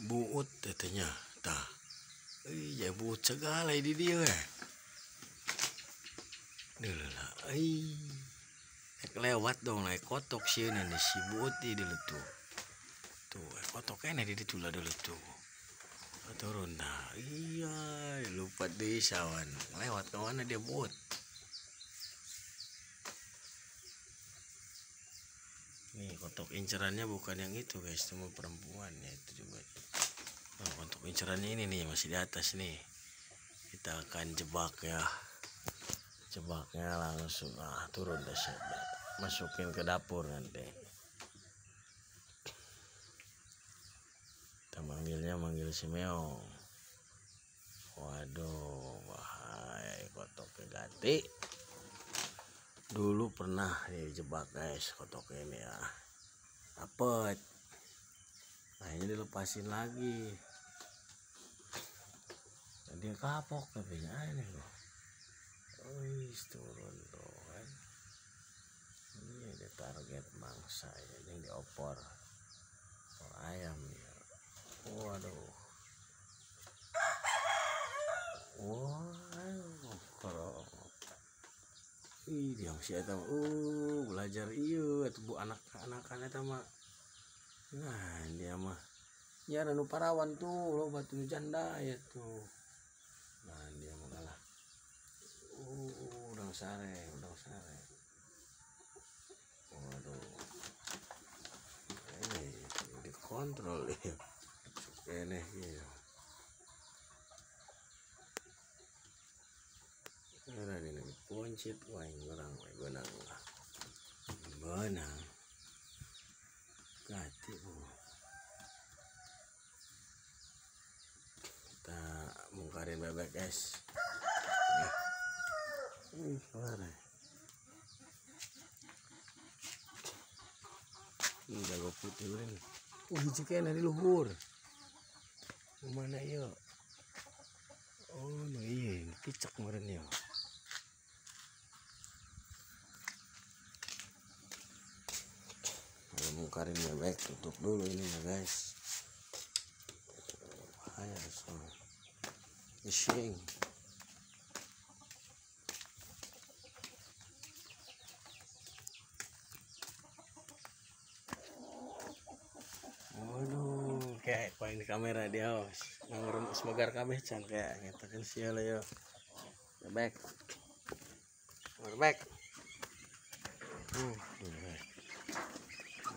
Buut tetehnya tah. Iya buut segala di dia. Lah, lewat dong naik kotok sih ini si buut di dulu tuh. Tuh kotoknya di situ lah dulu tuh. Turun nah. Iya, lupa deh sawan. Lewat ke mana dia buut. Nih kotok incerannya bukan yang itu guys, cuma perempuan ya itu juga. Nah, kotok incerannya ini nih masih di atas nih. Kita akan jebak ya. Jebaknya langsung turun deh, masukin ke dapur nanti. Kita manggilnya manggil si Meong. Waduh, bahaya kotoknya ganti. Dulu pernah dijebak guys kotok ini ya. Dapet. Akhirnya dilepasin lagi. Dan dia kapok tapi aneh loh. Wih, turun tuh kan. Ini ada target mangsa ya, yang diopor. Opor ayam ya. Waduh. Waduh, kalau ih, dia masih eta belajar ieu atuh bu anak-anakan eta mah. Nah, dia mah ya anu parawan tuh loba tuh janda ya tuh. Nah, dia mah kalah. Udang sare, udang sare. Waduh. Ini dikontrol ya. Keneh gitu. Nah, ini poncit wah orang benang lah. Benang. Gati bu. Kita bongkarin bebek guys. Keluar. Ini jago putih ini. Hiji kena di luhur. Mana ya? Oh, no iya, kicak kemarin ya. Kalau bongkarin bebek, tutup dulu ini ya guys. Bahaya soalnya. Fishing. Waduh, kayak paling di kamera dia os. Nangurem semoga kabeh can kayak ngetakeun sia lah yo. Bebek. Bebek.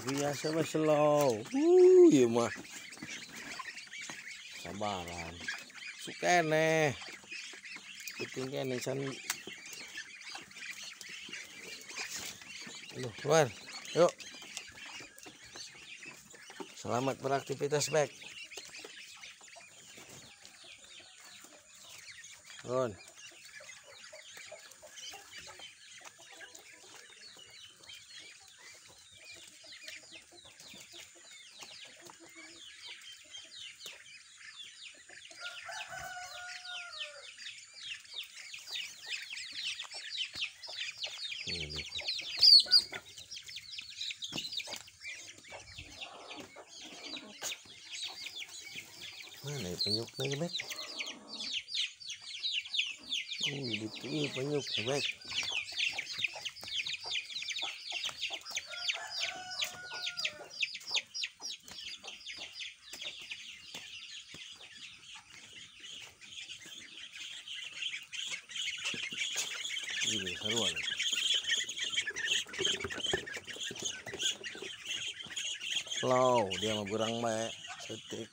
Biasa mah slow. Ieu mah. Sabaran. Sukene. Puting kene can. Aduh, keluar. Yuk. Selamat beraktivitas, Bek. Turun. Ini. Mana ya penyuknya, Bek? Gitu ini penyuk, Bek. Ini seruan. Slow, dia mau berang baik, setik.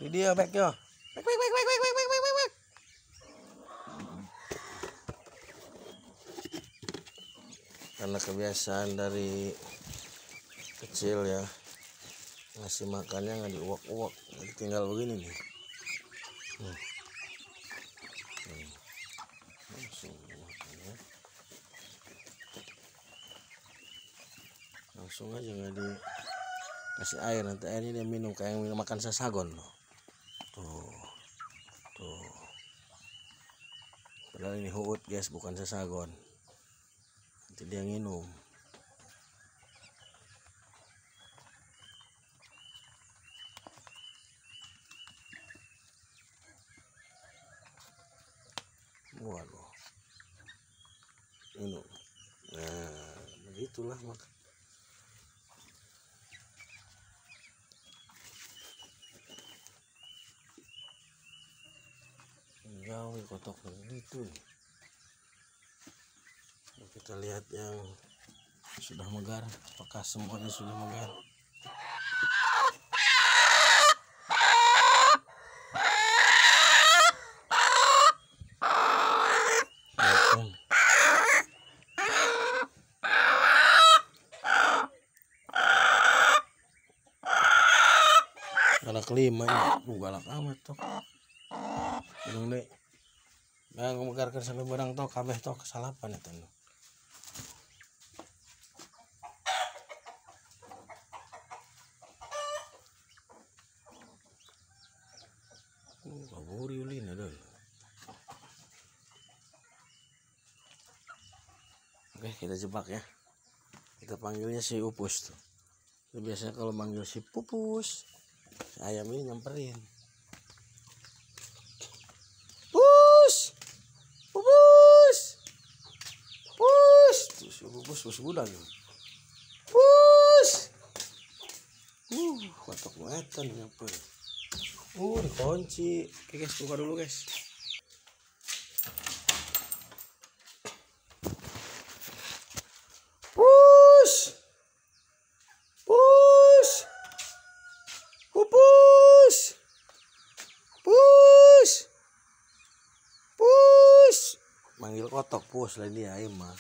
Di dia back yo. Back back back back back back back back back. Karena kebiasaan dari kecil ya, ngasih makannya nggak diuak-uak, jadi tinggal begini nih. Langsung makannya, langsung aja nggak dikasih air, nanti airnya dia minum kayak yang minum makan sasagon loh. Tuh, tuh. Padahal ini huut guys, bukan sasagon. Nanti dia nginum. Waduh. Minum. Nah, begitulah maka. Jauh kotok begitu nih. Kita lihat yang sudah megar, apakah semuanya sudah megar? Galak lima ya, galak amat tuh. Belum deh. Bang megarkan sampai barang toh kabeh toh kesalapan itu. Kaburi ulin ada. Oke, kita jebak ya. Kita panggilnya si Upus tuh. Itu biasanya kalau manggil si Pupus, si ayam ini nyamperin. Pus, Pupus, Pus, terus Pupus, pus gudang. Pus, kotok wetan nyamper. Dikunci. Oke guys, buka dulu guys. Pus, Pus, Pupus, Pus, Pus. Manggil kotok pus lain dia mah.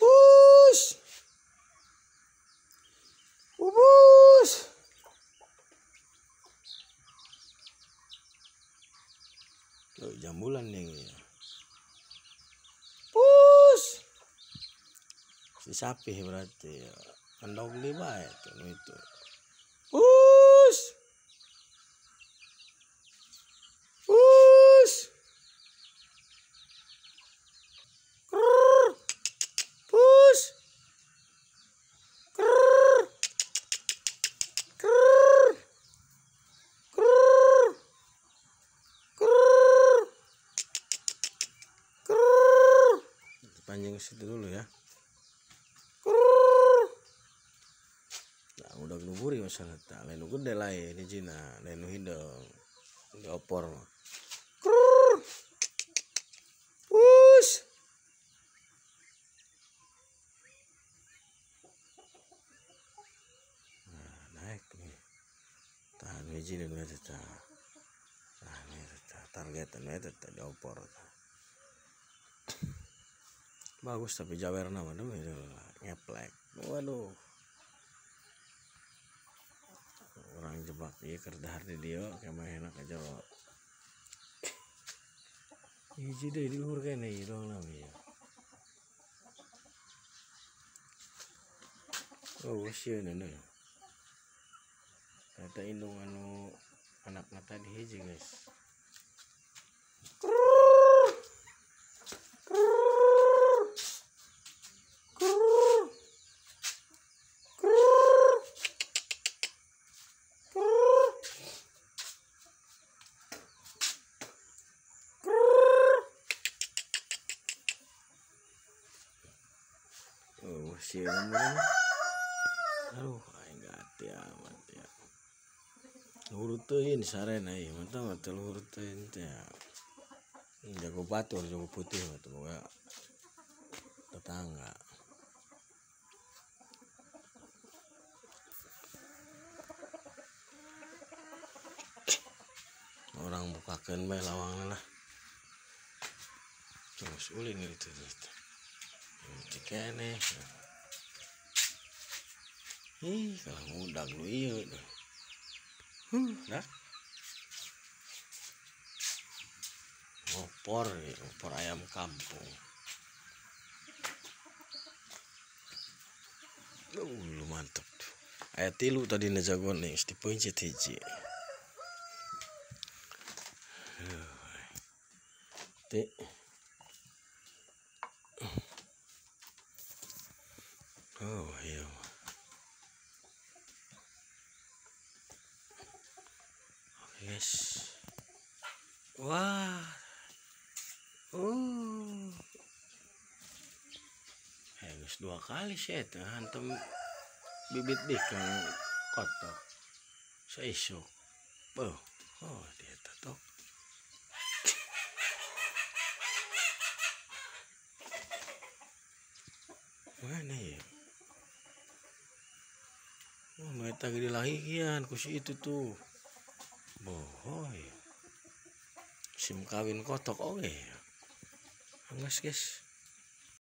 Pus, Pupus. Loh, jambulan nih ya. Pus. Si sapi berarti ya. Endog di bae tuh itu. Pus. Pus. Krrr. Pus. Krrr. Krrr. Krrr. Krrr. Krrr. Panjang situ dulu ya. Krrr. Nah, udah nuburi masalah tak lain gede lain di Cina, lain hidung. Diopor. Krrr. Pus. Nah, naik nih. Tahan hiji dan eta tah. Tahan eta targetan eta tah diopor. Bagus tapi jawerna mah ngeplek. Waduh. Orang jebak ieu keur dahar di dieu kemah enak aja. Hiji deui di luhur kene ieu doang nami ya. Oh, sieun anu. Kata indung anu anakna tadi hiji guys. Krrr. Krrr. Krrr. Krrr. Krrr. Krrr. Oh, sieun. Aduh, aing gati amat ya. Luhur teuing sarena ieu, mata mata luhur teuing teh. Jago batur, jago putih mah teu boga tetangga. Orang bukakeun bae lawangna lah. Terus ulin gitu gitu. Cikene. Ih, kalau ngudag lu ieu dah. Dah. Opor, opor ayam kampung. Lu mantep tuh. Aya tilu tadi na jagoan nih, dipencet hiji. Teh. Oh iya. Oke guys. Wah. Oh. Guys, 2 kali sih itu hantam bibit bikang kotok. Saisuk. Oh, oh dia totok. Mana ya? Oh, mereka gede lahian ku si itu tuh. Bohoy. Sim kawin kotok oke. Anggas guys.